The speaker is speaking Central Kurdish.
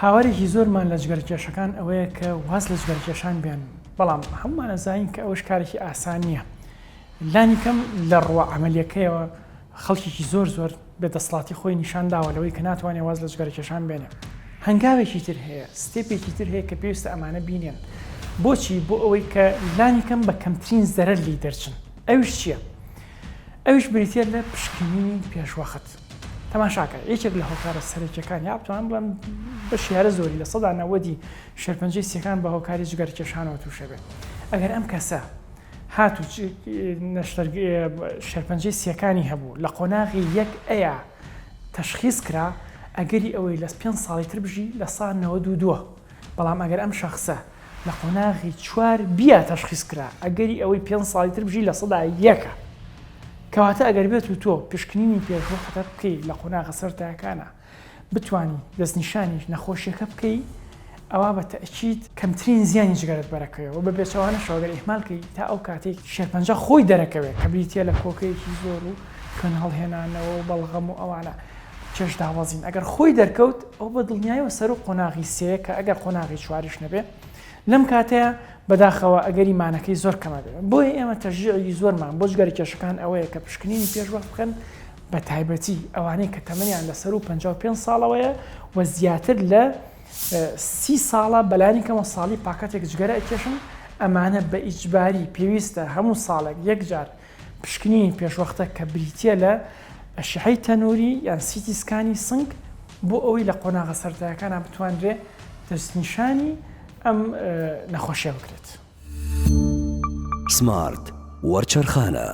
هاوارێکی زۆرمان لە جگەرەکێشەکان ئەوەیە کە واز لە جگەرەکێشان بێنن، بەڵام هەموومان ئەزانین کە ئەوەش کارێکی ئاسان نییە. لانی کەم لە ڕووە عەمەلیەکەیەوە خەڵکێکی زۆر زۆر بێ دەسەڵاتی خۆی نیشان داوە لەوەی کە ناتوانێ واز لە جگەرەکێشان بێنێ. هەنگاوێکی تر هەیە، step ێکی تر هەیە کە پێویستە ئەمانە بینێن. بۆچی؟ بۆ ئەوەی کە لانی کەم بە کەمترین زەرەر لێی دەرچن. ئەویش چییە؟ ئەویش بریتییە لە پشکنینی پێشوەخت. تەماشاکە، یەکێک لە هۆکارە سەرەکیەکان یا بتوانم بڵێم بەشی هەرە زۆری 90% شێرپەنجەی سیەکان بە هۆکاری جگەرەکێشانەوە تووشە بێت. ئەگەر ئەم کەسە هات و شێرپەنجەی سیەکانی هەبوو لە قۆناغی یەک ئەیا تەشخیص کرا ئەگەری ئەوەی لە پێنج ساڵی تر بژی 92% بەڵام ئەگەر ئەم شەخسە لە قۆناغی چوار بیا تەشخیص کرا ئەگەری ئەوەی پێنج ساڵی تر بژی 1%. کەواتە ئەگەر بێت و تۆ پشکنینی پێشوەختە بکەی لە قۆناغە سەرەتایەکانا بتوانی دەستنیشانی نەخۆشیەکە بکەی ئەوا بە تەئکید کەمترین زیانی جگەرەت بەرەکەوێ و بە پێچەوانەشەوە گەر ئیهمال کەی تا ئەو کاتەی شێرپەنجە خۆی دەرەکەوێ کە بریتیە لە کۆکەیەکی زۆر و خوێن هەڵهێنانەوە و بەڵغەم و ئەوانە کێش دابەزین ئەگەر خۆی دەرکەوت ئەو بە دڵنیایەوە سەرو قۆناغی سێیە کە ئەگەر قۆناغی چواریش نەبێ لەم کاتەیە بەداخەوە ئەگەری مانەکەی زۆر کەمە بێ بۆیە ئێمە تەشجیعی زۆرمان بۆ جگەرە کێشەکان ئەوەیە کە پشکنینی پێش وەخت بکەن بە تایبەتی ئەوانەی کە تەمەنیان لە سەروو 55 ساڵەوەیە و زیاتر لە سی ساڵە بەلانی کەمە ساڵی پاکەتێک جگەرە ئەکێشن ئەمانە بە ئیجباری پێویستە هەموو ساڵێک یەک جار پشکنینی پێشوەختە کە بریتییە لە ئەشعەی تەنووری یان CT scan ی سنگ بۆ ئەوەی لە قۆناغە سەرەتایەکانا بتوانرێ دەستنیشانی ئەم نەخۆشیە بکرێت. سمارت وەرچەرخانە.